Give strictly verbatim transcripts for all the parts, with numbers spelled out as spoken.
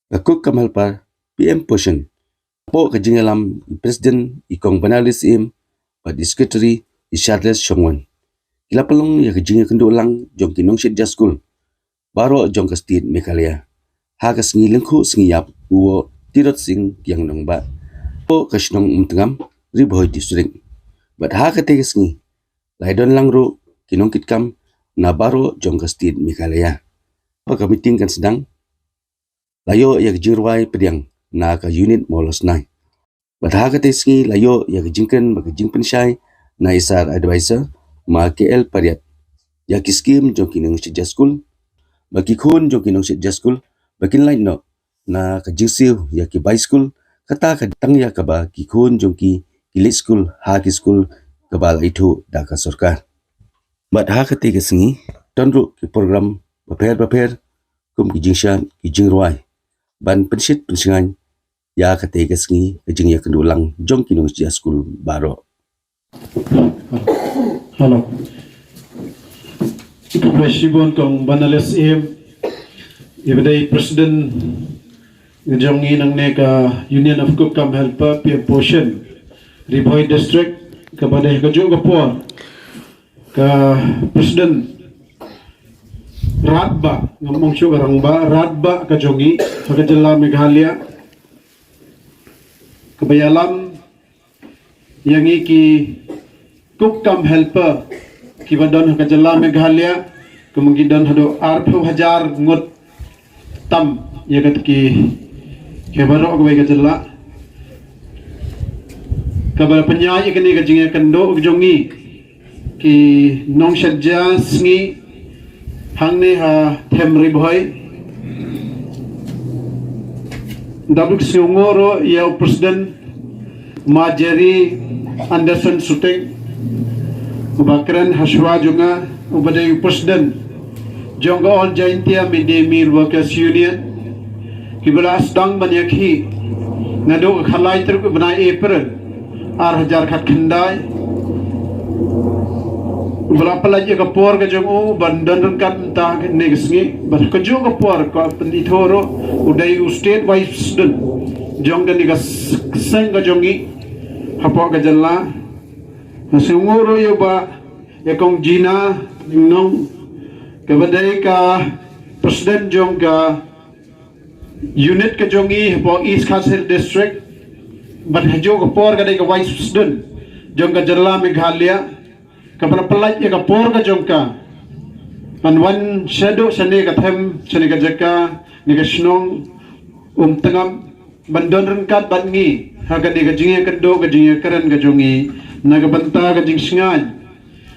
ka Cook Cum Helper P M Poshan. Hapoh ka jingïalam i President i Kong Banales Im bad i Secretary i Charles Shongwan, ki la pynlong ïa ka jingïakynduh lang jong ki nongshit ja skul baroh jong ka state Meghalaya ha ka sngi lyngkhuh sngi ïap u Tirot Sing Kiang Nongbah hapoh ka shnong Umtngam, Ri Bhoi District. Bad ha katei ka sngi la ïadon lang ruh ki nongkitkam na baroh jong ka state Meghalaya. Ba ka meeting kan sdang, la ïoh ïa ka jingrwai pdiang na ka unit Mawlasnai. Bad ha katei sngi la ïoh ïa ka jingkren bad ka jingpynshai na i Sir Advisor ma K L Pariat ïa ki skim jong ki nongshit ja skul, ba ki khun jong ki nongshit ja skul ba kin lait noh na ka jingsiew ïa ki bai skul, kata ka tang ïa kaba ki khun jong ki ki leit skul ha ki skul kaba la ithuh da ka sorkar. Bad ha katei ka sngi don ruh ki program bapher bapher kum ki jingshad, ki jingrwai ban pynshit pynshngaiñ ïa katei ka sngi ka jingïakynduh lang jong ki nongshit ja skul baroh. Hello. Khublei shibun Kong Banales Im, iba dei President jong ngi nangne ka Union of Cook Cum Helper P M Poshan Ri Bhoi District, kaba dei kajuh ka por ka President Rangbah, ngam ong shuh ka Rangbah, Rangbah ka jong ngi ha ka jylla Meghalaya, kaba ïalam ïa ngi ki Cook Cum Helper kiba don ha ka jylla Meghalaya, kum ngi don haduh arphew hajar ngut tam ïa kat ki, ki baroh kawei ka jylla. Kaba pynïaid ïa kane ka jingïakynduh ka jong ngi ki nongshit ja sngi hangne ha Them Ri Bhoi. Da buk sngewnguh ruh ïa u President ma Jerry Anderson Suting, uba kren ha shuwa jong nga, uba dei u President jong ka All Jaintia Midday Meal Workers Union, kiba la sdang ban ïakhih naduh ka khatlai tarik u bnai April ar hajar khatkhyndai. Ba la pynlait ïa ka por ka jong u ban don ryngkat mynta kane ka sngi, bad kajuh ka por ka pynithuh ruh u dei u State Vice President jong kane ka s-, seng ka jong ngi hapoh ka jylla. Nga sngewnguh ruh ïa u Bah, ïa Kong Gina Nong, kaba dei ka President jong ka unit ka jong ngi hapoh East Khasi Hills District, bad hajuh ka por ka dei ka Vice President jong ka jylla Meghalaya, kaba la pynlait ïa ka por ka jong ka ban wan shaduh shane ka them, shane ka jaka, ne ka shnong Umtngam, ban don ryngkat bad ngi ha kane ka jingïakynduh, ka jingïakren ka jong ngi na ka bynta ka jingshngaiñ,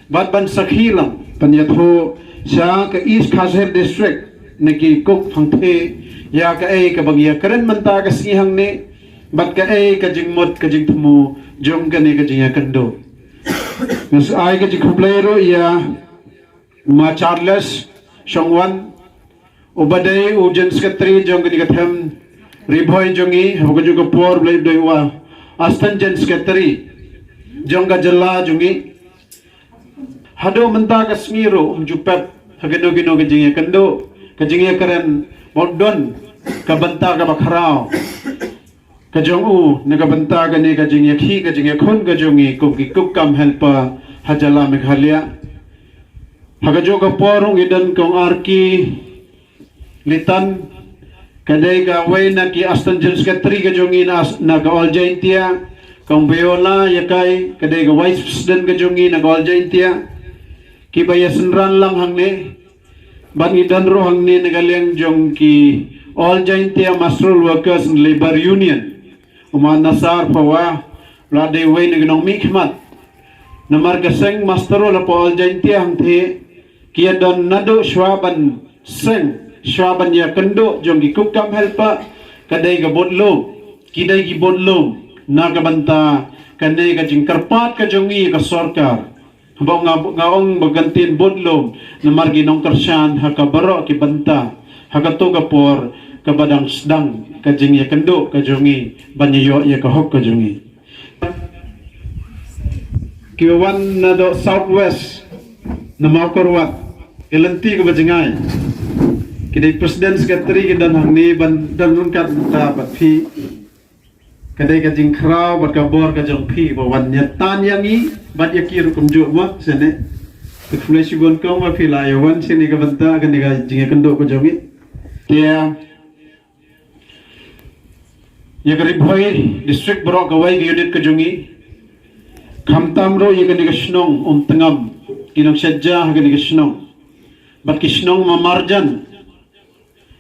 bad ban sakhi lang, ban ïathuh sha ka East Khasi Hills District, na ki Cook hangthie, ïa kaei kaba ngi ïakren mynta ka sngi hangne, bad kaei ka jingmut ka jingthmu jong kane ka jingïakynduh. Nga sa ai ka jingkhublei ruh ïa ma Charles Shongwan, uba dei u General Secretary jong kane ka them Ri Bhoi jong ngi, ha kajuh ka por u la dei u Assistant General Secretary jong ka jylla jong ngi. Haduh mynta ka sngi ruh um ju pep ha kino kino ka jingïakynduh, ka jingïakren, ba don ka bynta kaba khraw ka jong u na ka bynta kane ka jingïakhih, ka jingïakhun ka jong ngi kum ki Cook Cum Helper ha jylla Meghalaya. Ha kajuh ka por ruh ngi don Kong Arki Litan, ka dei kawei na ki Assistant General Secretary ka jong ngi na, na ka All Jaintia, Kong Viola Ïakai, ka dei ka Vice President ka jong ngi na ka All Jaintia, kiba ïa synran lang hangne. Bad ngi don ruh hangne na ka liang jong ki All Jaintia Master Roll Workers and Labour Union, u ma Nasar Phawa, u la dei uwei na ki nongmihkhmat. Namar ka seng master roll hapoh All Jaintia hangthie, ki ïa don naduh shuwa ban seng, shuwa ban ïakynduh jong ki Cook Cum Helper, ka dei ka budlum, ki dei ki budlum na ka bynta kane ka jingkyrpad ka jong ngi ka sorkar. Ba nga, nga ong ba kan ktien budlum, namar ki nongkyrshan ha ka baroh ki bynta, ha kato ka por kaba dang sdang ka jingïakynduh ka jong ngi ban ïoh ïa ka hok ka jong ngi. Ki wan naduh South West, na Mawkyrwat, ka lynti kaba jngai. Ki dei president secretary ki don hangne ban don ryngkat mynta bad phi. Ka dei ka jingkhraw bad ka bor ka jong phi ba wan ïa tan ïa ngi bad ïa ki ruh kumjuh ma shane. Te khublei shibun kong ba phi la ïa wan shane ka bynta kane ka jingïakynduh ka jong ngi. Te ïa ka Ri Bhoi district baroh kawei ka unit ka jong ngi. Khamtam ruh ïa kane ka shnong Umtngam, ki nongshad ja ha kane ka shnong bad ki shnong marjan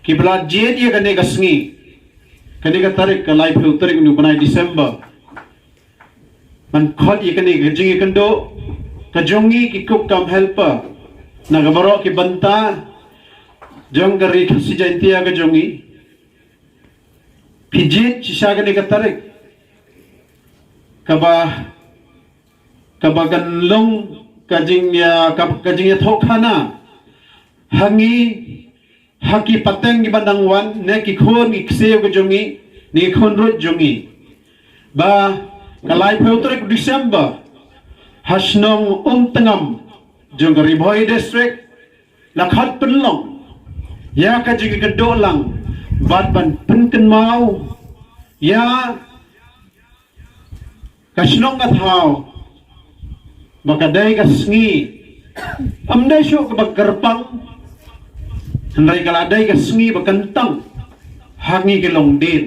kiba la jied ïa kane ka sngi, kane ka tarik ka laiphew tarik u bnai December. Ban khot ïa kane ka jingïakynduh ka jong ngi ki cook cum helper na ka baroh ki bynta jong ka Ri Khasi Jaiñtia ka jong ngi. Phi jied shisha kane ka tarik kaba, kaba kan long ka jingïa, ka, ka jingïathoh khana ha ngi, ha ki pateng kiba dang wan, ne ki khun ki ksiew ka jong ngi, ne ki khun ruh jong ngi. Ba ka laiphew tarik December ha shnong Umtngam jong ka Ri Bhoi district la khot pynlong ïa ka jingïakynduh lang bad ban pynkynmaw ïa ka shnong ka thaw ba ka dei ka sngi, ym dei shuh kaba kyrpang, hynrei ka la dei ka sngi ba kyntang ha ngi ki longdien,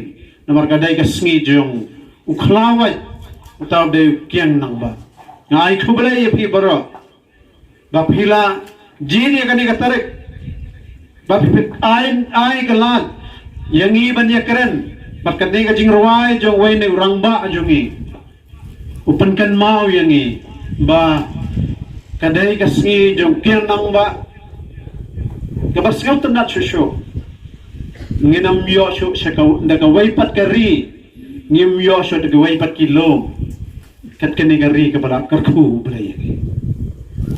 namar ka dei ka sngi jong u khlawait, uta u dei u Kiang Nangbah. Nga ai khublei ïa phi baroh ba phi la jied ïa kane ka tarik, ba phi ai, ai ka lad ïa ngi ban ïakren bad kane ka jingrwai jong uwei na u rangbah jong ngi, u pynkynmaw ïa ngi ba ka dei ka sngi jong u Kiang Nangbah kaba sngewtynnat shuh shuh. Ngin ym ïoh shuh sha ka, da kawei pat ka ri, ngim ïoh shuh da kawei pat ki lum. Kat kane ka ri kaba la kyrkhu U Blei ïa ngi.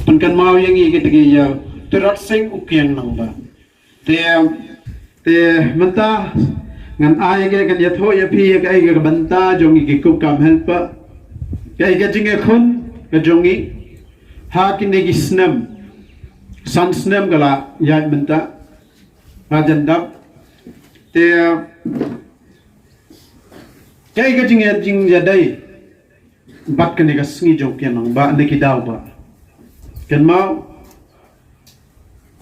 Pynkynmaw ïa ngi kita ki ïa Tirot Sing u Kiang Nangbah. Te, te mynta ngan ai ka, kan ïathuh ïa phi ïa kaei ka bynta jong ngi ki cook cum helper, kaei ka jingïakhun ka jong ngi ha kine ki snem. San snem ka la ïaid mynta, la jan dap. Te kaei ka jingïa, jingïadei bad kane ka sngi jong u Kiang Nangbah ne ki daw ba kynmaw,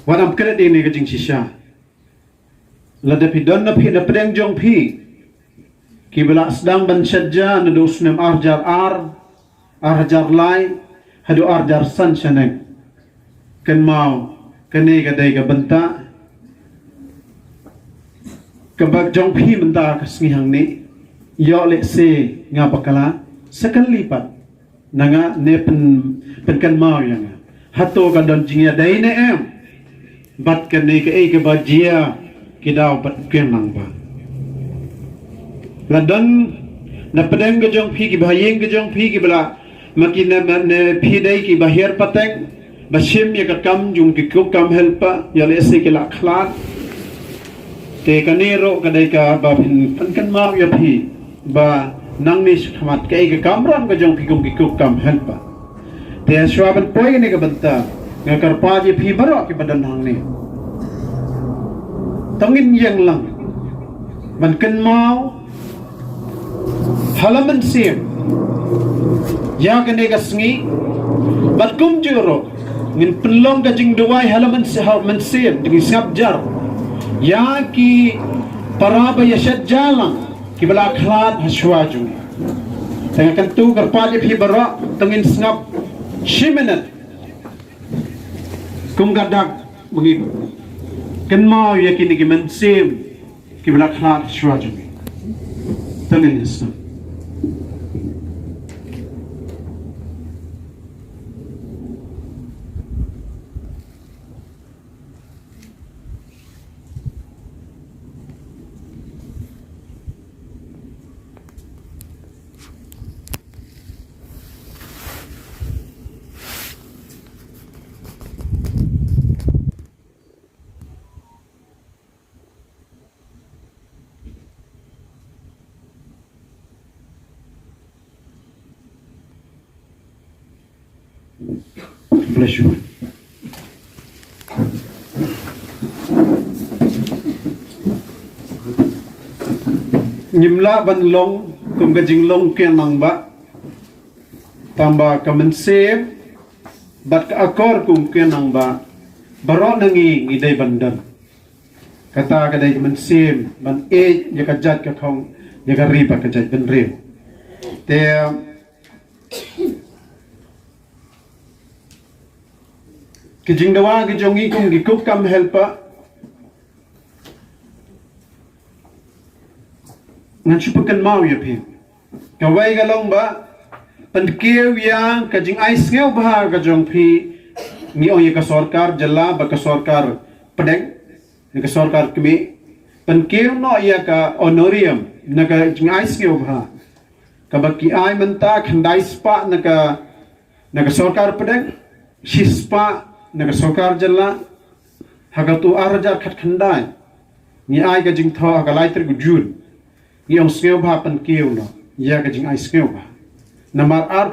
wat ym klet ïa kane ka jingshisha. Lada phi don na phi, na pdeng jong phi kiba la sdang ban shad ja naduh u snem ar hajar ar, ar hajar lai haduh ar hajar san shaneng, kynmaw kane ka dei ka bynta kaba jong phi mynta ka sngi hangne. Ïoh lehse nga bakla, sa kali pat na nga ne pyn, pynkynmaw ïa nga, hato ka don jingïadei ne em bad kane kaei kaba jia ki daw bad u Kiang Nangbah? La don na pdeng ka jong phi, kiba ha ïing ka jong phi kiba la, ma ki ne, ma ne phi dei kiba hiar pateng ba shim ïa ka kam jong ki cook cum helper, ïoh lehse ki la khlad. Te kane ruh ka dei kaba phin pynkynmaw ïa phi ba nangne shakhmat kaei ka kamram ka jong phi kum ki cook cum helper. Te shuwa ban poi kane ka bynta, nga kyrpad ïa phi baroh kiba don hangne, to ngin ïeng lang ban kynmaw ha la mynsiem ïa kane ka sngi. Bad kumjuh ruh ngin pynlong ka jingduwai ha la mynsiem, ha mynsiem, da ki sngap jar ïa ki para ba ïa shad ja lang kiba la khlad ha shuwa jong ngi. Te nga kyntu kyrpad ïa phi baroh, to ngin sngap shi minit kum ka dak ba ngi kynmaw ïa kine ki mynsiem kiba la khlad ha shuwa jong ngi. To ngin ïa sngap. Bless you. Ngim lah ban long kum ka jinglong kynang ba, tangba ka mynsiem bad ka akor kum kynang ba, baroh na ngi ngi dei ban don. Kata ka dei ka mynsiem ban ïeit ïa ka jait ka khong, ïa ka ri bad ka jaitbynriew. Te ki jingdawa ki jong ngi kum ki kup kam helper, ngan shu pynkynmaw ïa phi. Kawei ka long ba pynkiew ïa ka jingai sngewbha ka jong phi, ngi ong ïa ka sorkar jylla bad ka sorkar pdeng, ïa ka sorkar kmie. Pynkiew noh ïa ka honorarium na ka jingai sngewbha, kaba ki ai mynta khyndai spah na ka, na ka sorkar pdeng, shi spah na ka sorkar jylla. Ha katu ar hajar khatkhyndai ngi ai ka jingthoh ha ka lai tarik Jun. Ngi ong sngewbha pynkiew noh ïa ka jingai sngewbha. Namar ar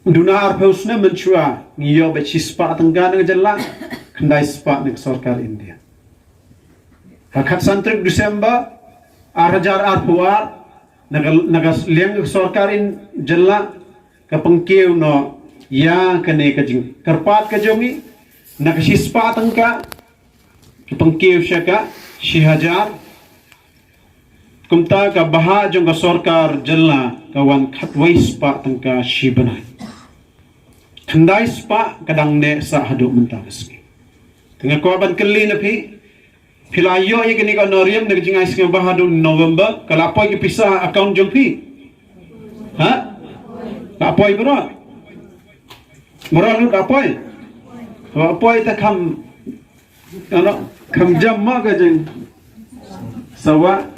duna arphew snem mynshuwa ngi ïoh beit shi spah tyngka na ka jylla, khyndai spah na ka sorkar India. Ha khatsan tarik Disember ar hajar arphew ar, na ka, na ka liang ka sorkar in jylla, ka pynkiew noh ïa kane ka jingkyrpad ka jong ngi, na ka shi spah tyngka ka pynkiew sha ka shi hajar. Kumta ka bhah jong ka sorkar jylla ka wan khatwei spah tyngka shi bnai. Khyndai spah ka dang neh sah haduh mynta ka sngi. Te nga kwah ban kylli na phi, phi la ïoh ïa kane ka honorarium na ka jingai sngewbha haduh November, ka la poi ki pisa ha account jong phi? Ha? La poi baroh? Baroh lut la poi? La poi te kham, ano, kham jam ma ka jing. Sawa,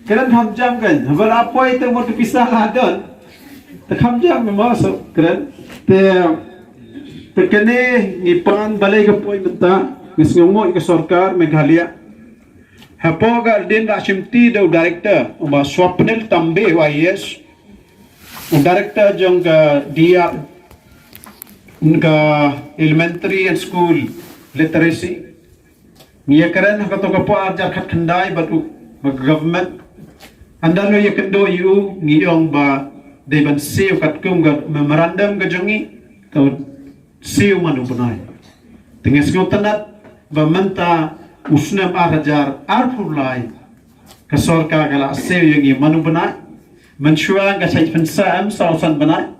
kren kham jam kan. Haba la poi te mo tu pisa la don. Te kham jam ma so kren. Te, te kane ngi pan balei ka poi mynta, ngi sngewnguh ïa ka sorkar Meghalaya. Hapoh ka dien la shimti da u director, u Bah Swapnil Tambe, u I A S. U director jong ka D R, ka Elementary and School Literacy. Ngi ïa kren ha kato ka por ar hajar khatkhyndai bad u, bad government. Ynda ngi ïa kynduh ïa u ngi ong ba dei ban siew katkum ka memorandum ka jong ngi, ka siew man u bnai. Te nga sngewtynnat ba mynta u snem ar hajar arphew lai ka sorkar ka la siew ïa ngi man u bnai. Mynshuwa ka shait pynsa em saw san bnai.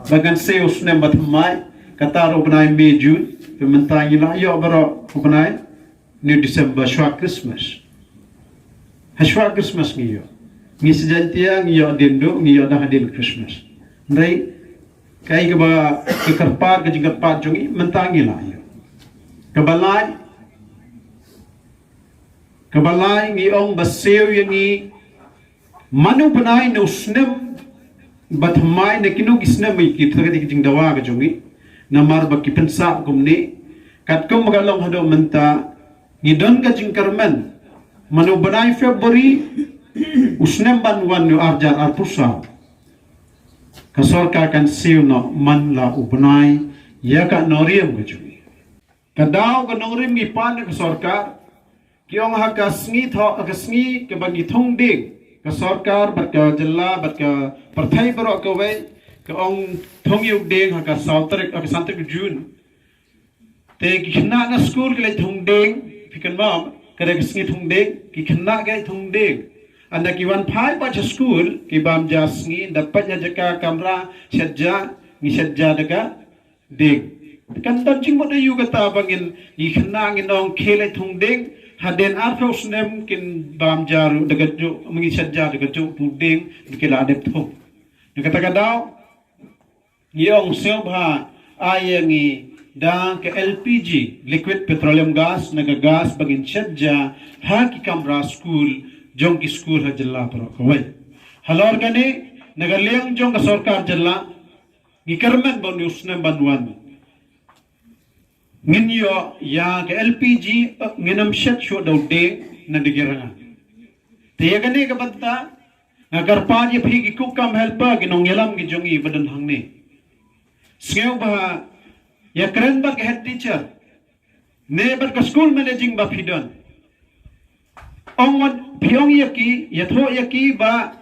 Ba ngan siew u snem ba thymmai, kata u bnai May June, te mynta ngi la ïoh baroh u bnai New December shuwa Christmas. Ha shuwa Christmas ngi ïoh. Ngi sha Jaintia ngi ïoh dien duh, ngi ïoh dang hadien Christmas. Hynrei kaei kaba ka kyrpad, ka jingkyrpad jong ngi mynta ngi la ïoh. Kaba lai, kaba lai ngi ong ba siew ïa ngi man u bnai na u snem ba thymmai na kino ki snem, ki, ki jingdawa ka jong ngi. Namar ba ki pynsah kumne, katkum ba ka long haduh mynta, ngi don ka jingkyrmen man u bnai February u snem ban wan, u ar hajar arphew saw, ka sorkar kan siew noh man la u bnai ïa ka honorarium ka jong ngi. Ka daw ka nongrim ngi pan ka sorkar, ki ong ha ka sngi thoh, ha ka sngi kaba ngi thung dieng, ka sorkar bad ka jylla bad ka pyrthei baroh kawei, ka ong thung ïa u dieng ha ka saw tarik, ha ka san tarik June. Te ki khynnah na skul ki leit thung dieng, phi kynmaw, ka dei ka sngi thung dieng, ki khynnah ki leit thung dieng. Ynda ki wan phai pat sha skul, ki bam ja sngi, ynda peit ha jaka kamra shet ja, ngi shet ja da ka dieng. Kan don jingmut aïu kata ba ngin, ngi khynnah ngin ong khie leit thung dieng, hadien arphew snem kin bam ja ruh da kajuh, ngi shet ja da kajuh thung dieng, ba ki la dep thung. Na kata ka daw, ngi ong sngewbha ai ïa ngi da ka L P G, liquid petroleum gas, na ka gas ba ngin shet ja ha ki kamra skul jong ki skul ha jylla baroh kawei. Halor kane, na ka liang jong ka sorkar jylla, ngi kyrmen ba une u snem ban wan ngin ïoh ïa ka L P G, eh, ngin ym shet shuh da u dieng na da ki rnga. Te ïa kane ka bynta nga kyrpad ïa phi ki cook cum helper, ki nongïalam ki jong ngi ba don hangne. Sngewbha ïa kren bad ka head teacher ne bad ka school managing ba phi don. Ong wat Phi ong ïa ki, ïathuh ïa ki ba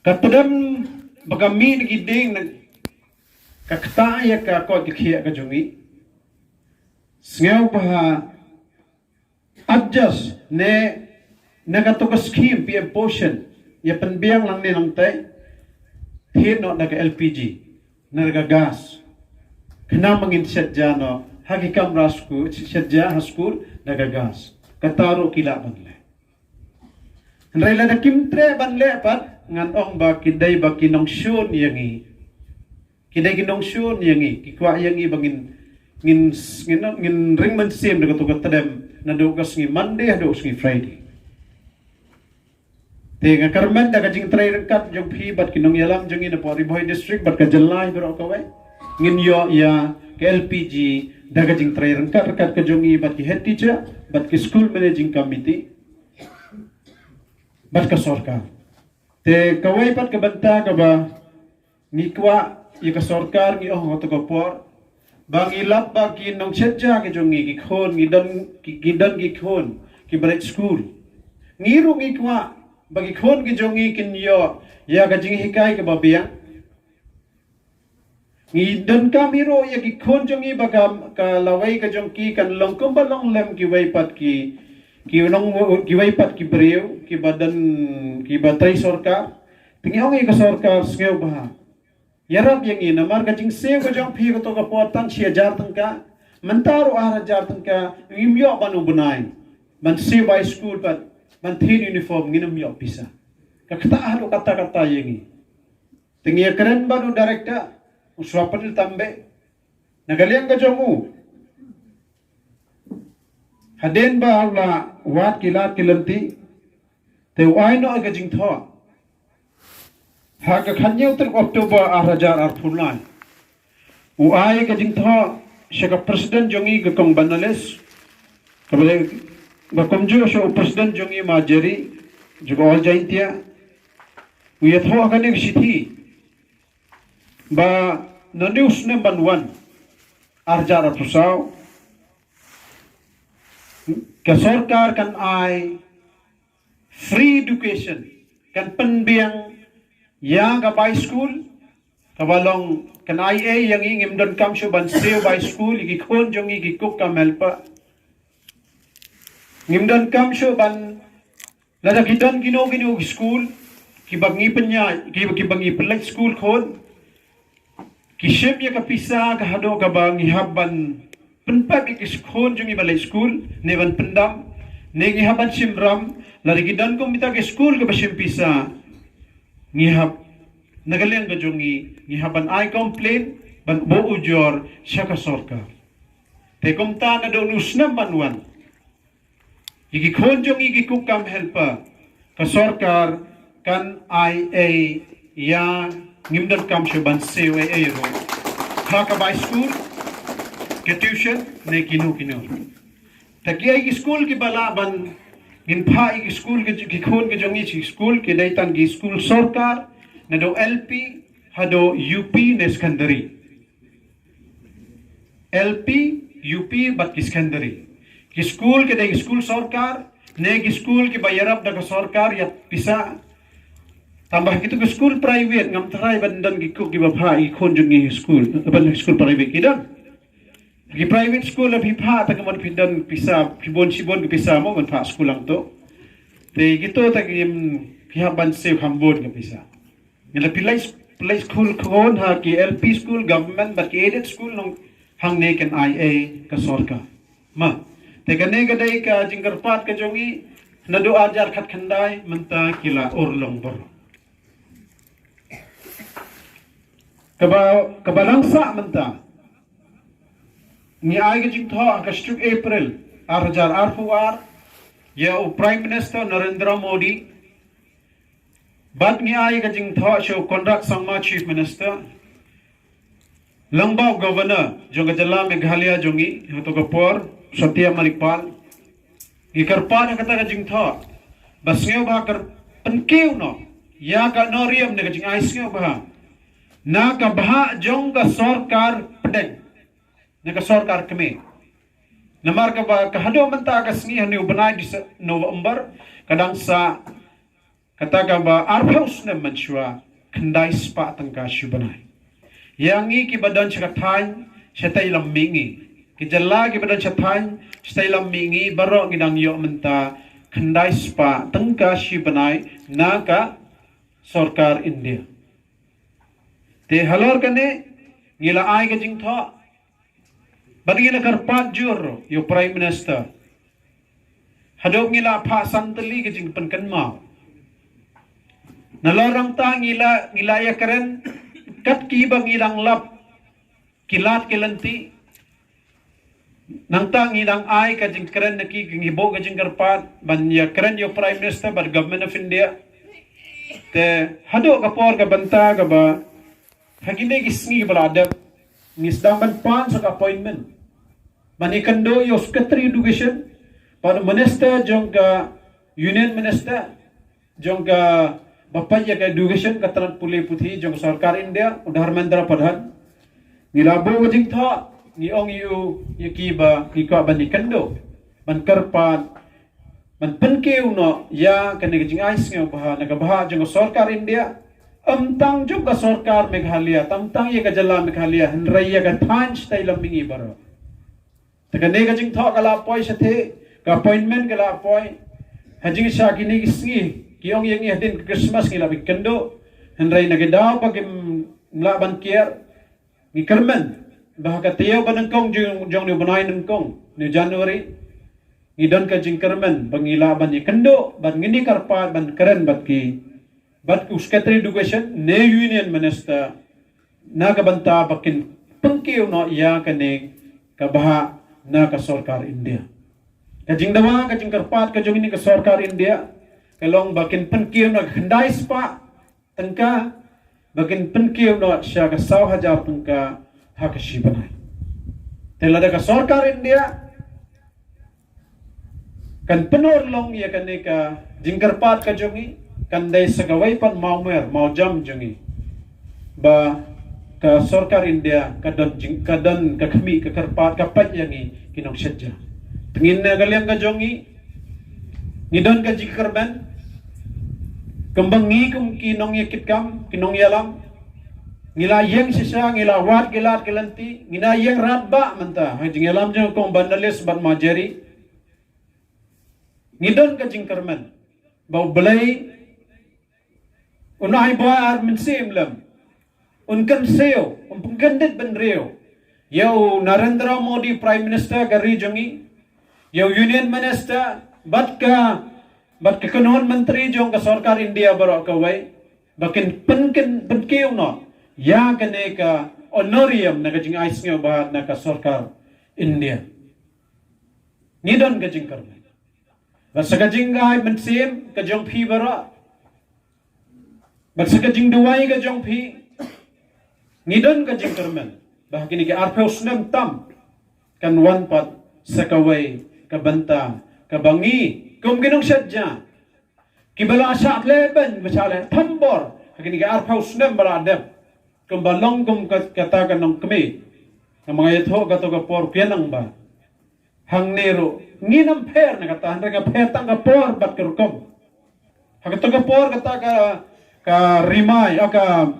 ka tdem ba ka mih na ki dieng na ka ktah ïa ka koit ka khiah ka jong ngi. Sngewbha adjust ne na kato ka scheme P M Poshan, ïa pynbiang lang ne lang te, thied noh da ka L P G ne da ka gas. Khnang ba ngin shet ja noh ha ki kamra skul, shet ja ha skul da ka gas. Kata ruh ki lah ban leh. Hynrei lada kim treh ban leh pat, ngan ong ba ki dei ba ki nongshun ïa ngi. Ki dei ki nongshun ïa ngi, ki kwah ïa ngi ba ngin, ngin, ngin, ngin ring mynsiem da kato ka tdem naduh ka sngi Monday haduh sngi Friday. Te nga kyrmen da ka jingtrei ryngkat jong phi bad ki nongïalam jong ngi na Ri Bhoi District bad ka jylla hi baroh kawei, ngin ïoh ïa ka L P G da ka jingtrei ryngkat ryngkat ka jong ngi bad ki head teacher bad ki school managing committee bad ka sorkar. Te kawei pat ka bynta kaba ngi kwah ïa ka sorkar, ngi ong ha kato ka por ba ngi lap ba ki nongshet ja ki jong ngi, ki khun, ngi don ki, ngi don ki khun kiba leit skul. Ngi ruh ngi kwah ba ki khun ki jong ngi kin ïoh ïa ka jinghikai kaba biang. Ngi donkam hi ruh ïa ki khun jong ngi ba ka, ka lawei ka jong ki kan long kumba long lem kiwei pat ki, ki nong, kiwei pat ki briew kiba don, kiba trei sorkar. Te ngi ong ïa ka sorkar sngewbha ïarap ïa ngi, namar ka jingsiew ka jong phi kato ka por tang shi hajar tyngka, mynta ruh ar hajar tyngka, ngim ïoh ban u bnai ban siew bai skul pat, ban thied uniform, ngin ym ïoh pisa. Ka ktah haduh katta katta ïa ngi. Te ngi ïa kren bad u director, u Swapnil Tambe, na ka liang ka jong u, hadien ba u la wad ki lad ki lynti, te u ai noh ka jingthoh ha ka khathynñiew tarik October ar hajar arphew lai. U ai ka jingthoh sha ka president jong ngi ka Kong Bernales, kaba dei, ba kumjuh sha u president jong ngi ma Jerry jong ka All Jaintia. U ïathoh ha kane ka shithi ba na une u snem ban wan, ar hajar arphew saw, ka sorkar kan ai free education, kan pynbiang ïa ka bai skul, kaba long kan ai ei ïa ngi, ngim donkam shuh ban siew bai skul ïa ki khun jong ngi ki cook cum helper. Ngim donkam shuh ban, lada ki don kino kino ki skul kiba ngi pynïaid, kiba, kiba ngi pynleit skul khun, ki shim ïa ka pisa ka haduh kaba ngi hap ban pynpep ïa ki khun jong ngi ban leit skul ne ban pyndam, ne ngi hap ban shim ram. Lada ki don kum kita ki skul kiba shim pisa, ngi hap, na ka liang ka jong ngi, ngi hap ban ai complain, ban buh ujor sha ka sorkar. Te kumta naduh une u snem ban wan, ïa ki khun jong ngi ki cook cum helper, ka sorkar kan ai ei ïa, ngim donkam shuh ban siew ei ei ruh ha ka bai skul, ka tuition ne kino kino. Te kiei ki skul kiba lah ban, ngin phah ïa ki skul ki, ki khun ki jong ngi sha ki skul, ki dei tang ki skul sorkar, naduh L P haduh U P ne secondary. L P, U P bad ki secondary. Ki skul ki dei ki skul sorkar ne ki skul kiba ïarap da ka sorkar ïa pisa. Tangba kito ki skul private ngam tharai ban don ki cook kiba phah ïa ki khun jong ngi skul, ban skul private ki don. Ki private skul la phi phah ta ka mut phi don pisa, phi bun shibun ki pisa mo ban phah skul hangto. Te kito ta ki, ki hap ban siew kham bun ki pisa. Ngi la pynlait, pynlait skul khun ha ki L P skul government bad ki aided skul, nong hangne kan ai ei ka sorkar. Ma, te kane ka dei ka jingkyrpad ka jong ngi, naduh ar hajar khatkhyndai mynta ki la urlong baroh. Kaba, kaba langsah mynta, ngi ai ka jingthoh ha ka shi tarik April ar hajar arphew ar ïa u Prime Minister Narendra Modi. Bad ngi ai ka jingthoh sha u Conrad Sangma, Chief Minister, lyngba u Governor jong ka jylla Meghalaya jong ngi ha kato ka por, Satya Marikpal. Ngi kyrpad ha kata ka jingthoh ba sngewbha ker pynkiew noh ïa ka nongrim ne ka jingai sngewbha na ka bhah jong ka sorkar pdeng, na ka sorkar kmie. Namar kaba ka haduh mynta ka sngi ha une u bnai Dise-, November, ka dang sah kata kaba arphew snem mynshuwa, khyndai spah tyngka shi bnai. Ïa ngi kiba don sha ka thaiñ shatei lam mihngi, ki jylla kiba don sha thaiñ shatei lam mihngi, baroh ngi dang ïoh mynta khyndai spah tyngka shi bnai na ka sorkar India. Te halor kane ngi la ai ka jingthoh, bad ngi la kyrpad jur ïa u Prime Minister. Haduh ngi la phah san tylli ka jingpynkynmaw. Nalor nangta ngi la, ngi la ïakren kat kiba ngi dang lap, ki lad ki lynti. Nangta ngi dang ai ka jingkren na ki, ngi buh ka jingkyrpad ban ïakren ïa u Prime Minister bad Government of India. Te haduh ka por ka bynta kaba ha kine ki sngi ba la dep, ngi sdang ban pan sa ka appointment ban ïakynduh ïa u Secretary Education bad u Minister jong ka, Union Minister jong ka, ba peit ïa ka education, ka tnat pule puthi jong ka sorkar India, u Dharmendra Pradhan. Ngi la buh ka jingthoh, ngi ong ïa u, ïa ki ba ngi kwah ban ïakynduh, ban kyrpad, ban pynkiew noh ïa kane ka jingai sngewbha na ka bhah jong ka sorkar India, ym tang jong ka sorkar Meghalaya, ym tang ïa ka jylla Meghalaya, hynrei ïa ka thaiñ shatei lam mihngi baroh. Te kane ka jingthoh ka la poi shatei, ka appointment ka la poi. Ha jingshisha kine ki sngi, ki ong ïa ngi hadien ka Christmas ngi la ïakynduh, hynrei na ka daw ba kim lah ban kiar, ngi kyrmen ba ha ka taïew ba nyngkong jong, jong une u bnai nyngkong, une u January, ngi don ka jingkyrmen ba ngi lah ban ïakynduh, ban ngin ïakyrpad, ban kren bad ki, bad u Secretary Education ne Union Minister, na ka bynta ba kin pynkiew noh ïa kane ka bhah na ka sorkar India. Ka jingdawa, ka jingkyrpad ka jong ngi na ka sorkar India ka long ba kin pynkiew noh khyndai spah tyngka, ba kin pynkiew noh sha ka saw hajar tyngka ha ka shi bnai. Te lada ka sorkar India kan pynurlong ïa kane ka jingkyrpad ka jong ngi, kan dei sa kawei pat mawmer mawjam jong ngi ba ka sorkar India ka don jing, ka don ka khmih, ka kyrpad, ka peit ïa ngi ki nongshit ja. Te ngi na ka liang ka jong ngi, ngi don ka jingkyrmen, kumba ngi kum ki nongïakitkam, ki nongïalam, ngi la ïeng shisha, ngi la wad ki lad ki lynti, ngi la ïeng radbah mynta ha jingïalam jong kong Bandalis bad ma Jerry. Ngi don ka jingkyrmen ba U Blei un ai ba ar mynsiem lem, un kynsiew, un pynkyndit bynriew ïa u Narendra Modi, Prime Minister ka ri jong ngi, ïa u Union Minister bad ka, bad ka kynhun myntri jong ka sorkar India baroh kawei, ba kin pynkin, pynkiew noh ïa kane ka honorarium na ka jingai sngewbha na ka sorkar India. Ngi don ka jingkyrmen. Bad sa ka jingai mynsiem ka jong phi baroh, bad sa ka jingduwai ka jong phi, ngi don ka jingkyrmen ba ha kine ki arphew snem tam kan wan pat sa kawei ka bynta kaba ngi kum ki nongshit ja, kiba la shah leh beiñ, ba shah leh thombor ha kine ki arphew snem ba la dep, kumba long kum ka, kata ka nongkmie. Namar nga ïathuh kato ka por, phi ïa nang ba hangne ruh ngin ym pher na kata, hynrei nga pher tang ka por bad ka rukom. Ha kato ka por kata ka, ka rimai, ah, ka,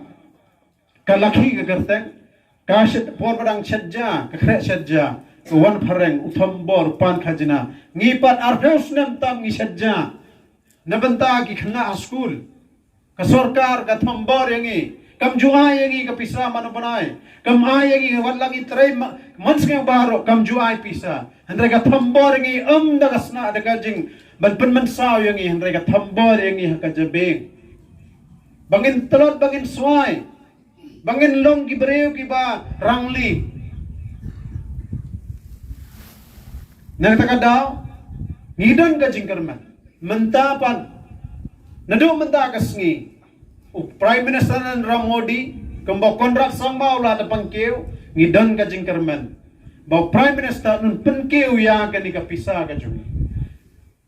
ka lakhi ka kyrteng, ka shit, por ba dang shit ja, ka khreh shit ja, ka wan phareng, u thombor, u pan khajna. Ngi pat arphew snem tam ngi shit ja na bynta ki khynnah ha skul. Ka sorkar ka thombor ïa ngi, kam ju ai ïa ngi ka pisa man u bnai, kam ai ïa ngi wat la ngi trei ma-, man sngewbha ruh kam ju ai pisa. Hynrei ka thombor ïa ngi ym da ka sna da ka jing ban pynmynsaw ïa ngi, hynrei ka thombor ïa ngi ha ka jabieng. Ba ngin tlot, ba ngin swai, ba ngin long ki briew kiba rangli. Na kata ka daw ngi don ka jingkyrmen. Mynta pat, naduh mynta ka sngi, u Prime Minister Narendra Modi, kumba u Conrad Sangma u la da pynkiew, ngi don ka jingkyrmen ba u Prime Minister un pynkiew ïa kane ka pisa ka jong ngi.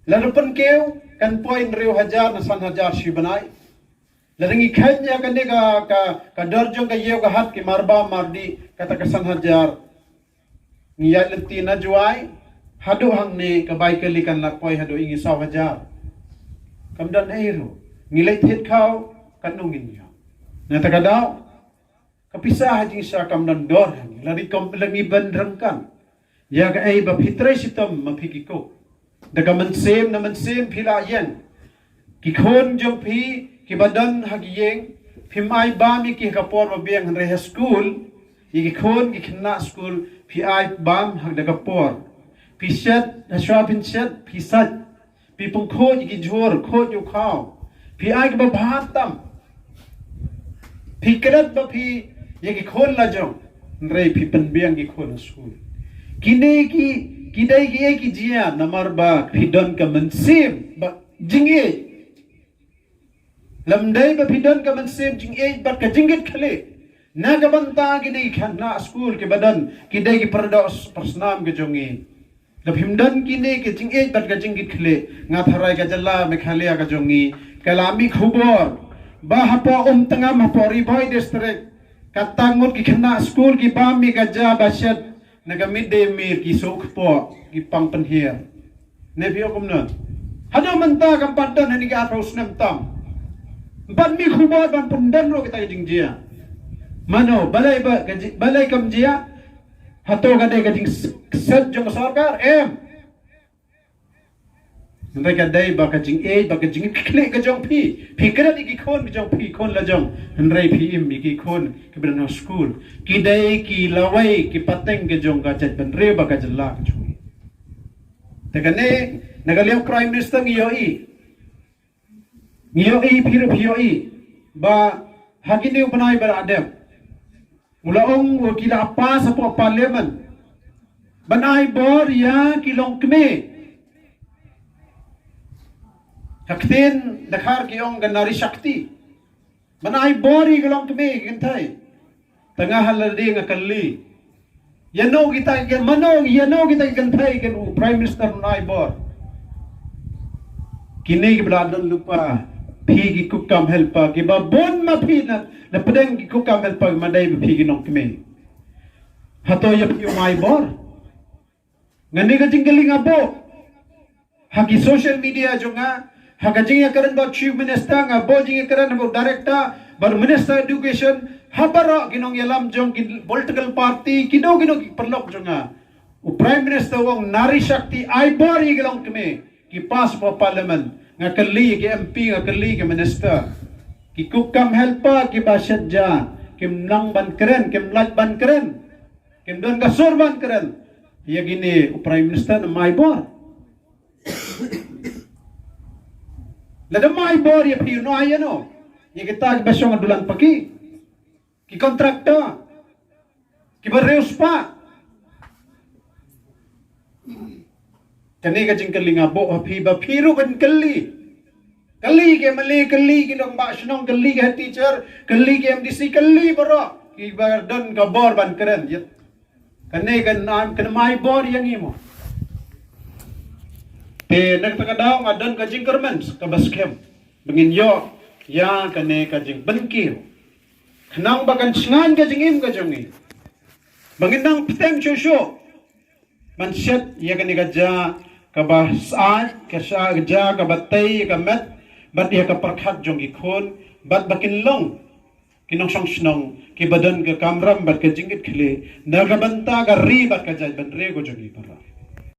Lada pynkiew kan poi hynriew hajar na san hajar shi bnai. Lada ngi kheiñ ïa kane ka, ka, ka dor jong ka ïew ka hat, ki marbam mardih, kata ka san hajar, ngi ïaid lynti na Jowai, Haduh hangne ka bai kali kan la poi haduh ïa ngi saw hajar. Kam don ei ruh. Ngi leit thied khaw, katno ngin ïoh. Na kata ka daw, ka pisa ha jingshisha kam don dor ha ngi. La ri kam la ngi ban ryngkat. Ïa kaei ba phi trei shitom ma phi ki cook. Da ka mynsiem na mynsiem phi la ïeng. Ki khun jong phi kiba don ha ki ïing, phim ai bam ïa ki ha ka por ba biang, hynrei ha skul, ïa ki khun ki khynnah skul phi ai bam ha da ka por. Phi shet, hashwa phin shet, phi sait. Phi pynkhuid ïa ki jhur, khuid ïa u khaw. Phi ai kaba bha tam. Phi klet ba phi ïa ki khun la jong. Hynrei phi pynbiang ki khun ha skul. Kine ki, ki dei kiei ki jia namar ba phi don ka mynsiem ba jingïeit. Lymdei ba phi don ka mynsiem jingïeit bad ka jingkitkhlieh. Na ka bynta kine ki khynnah skul kiba don, ki dei ki paradoh pyrsnam ka jong ngi. Lada phim don kine ki jingïeit bad ka jingkitkhlieh, nga tharai ka jylla Meghalaya ka jong ngi ka la mih khubor ba hapoh Umtyngam, hapoh Ri Bhoi District, katto ngut ki khynnah skul ki bam ïa ka ja ba shet na ka mid day meal, ki shu kpoh, ki pang pynhiar. Ne phi ong kumno? Haduh mynta kam pat don ha kine ki arphew snem tam. Ym pat mih khubor ban pyndon ruh kita ki jingjia. Mano, balei ba ka ji-, balei kam jia? Hato ka dei ka jingset jong ka sorkar? Em. Hynrei ka dei ba ka jingïeit, ba ka jingkitkhlieh ka jong phi. Phi klet ïa ki khun ka jong phi, khun la jong. Hynrei phi im ïa ki khun kiba don ha skul. Ki dei ki lawei, ki pateng ka jong ka jaitbynriew bad ka jylla ka jong ngi. Te kane, na ka liang Prime Minister ngi ïohi. Ngi ïohi, phi ruh phi ïohi ba ha kine u bnai ba la dep, u la ong u, ki la pass hapoh Parliament ban ai bor ïa ki longkmie. Ha ktien Dkhar ki ong ka Nari Shakti. Ban ai bor ïa ki longkmie, ki kynthei. Tang ha lade nga kylli, ïano kita ki, mano, ïano kita ki kynthei kin u Prime Minister un ai bor? Kine kiba la don lypa, phi ki cook cum helper, kiba bun ma phi na, na pdeng ki cook cum helper, ma dei ba phi ki nongkmie. Hato ïa phi um ai bor? Ngan ïa ka jingkylli nga buh ha ki social media jong nga, ha ka jingïakren bad Chief Minister, nga buh jingïakren bad Director, bad Minister Education, ha baroh ki nongïalam jong ki political party, kino kino ki paralok jong nga. U Prime Minister u ong Nari Shakti, ai bor ïa ki longkmie, ki pass hapoh Parliament. Nga kylli ki M P, nga kylli ki Minister, ki cook cum helper kiba shet ja, kim nang ban kren, kim lait ban kren, kim don ka sur ban kren. Ïa kine u Prime Minister ym ai bor. Lada ym ai bor ïa phi, un ai ïano? Ïa kita kiba shong ha dulan paki, ki contractor, kiba riewspah. Kane ka jingkylli nga buh ha phi ba phi ruh ban kylli. Kylli ki M L A, kylli ki nongbah shnong, kylli ki head teacher, kylli ki M D C, kylli baroh kiba don ka bor ban kren. Ïa kane kan ai, kan ai bor ïa ngi mo. Te na kata ka daw nga don ka jingkyrmen kaba skhem ba ngin ïoh ïa kane ka jingpynkiew, khnang ba kan shngaiñ ka jingim ka jong ngi, ba ngin nang bteng shuh shuh ban shet ïa kane ka ja kaba syaid, ka sha-, ka ja kaba tei ïa ka met bad ïa ka pyrkhat jong ki khun, bad ba kin long ki nongshong shnong kiba don ka kamram bad ka jingkitkhlieh na ka bynta ka ri bad ka jaitbynriew ka jong ngi para.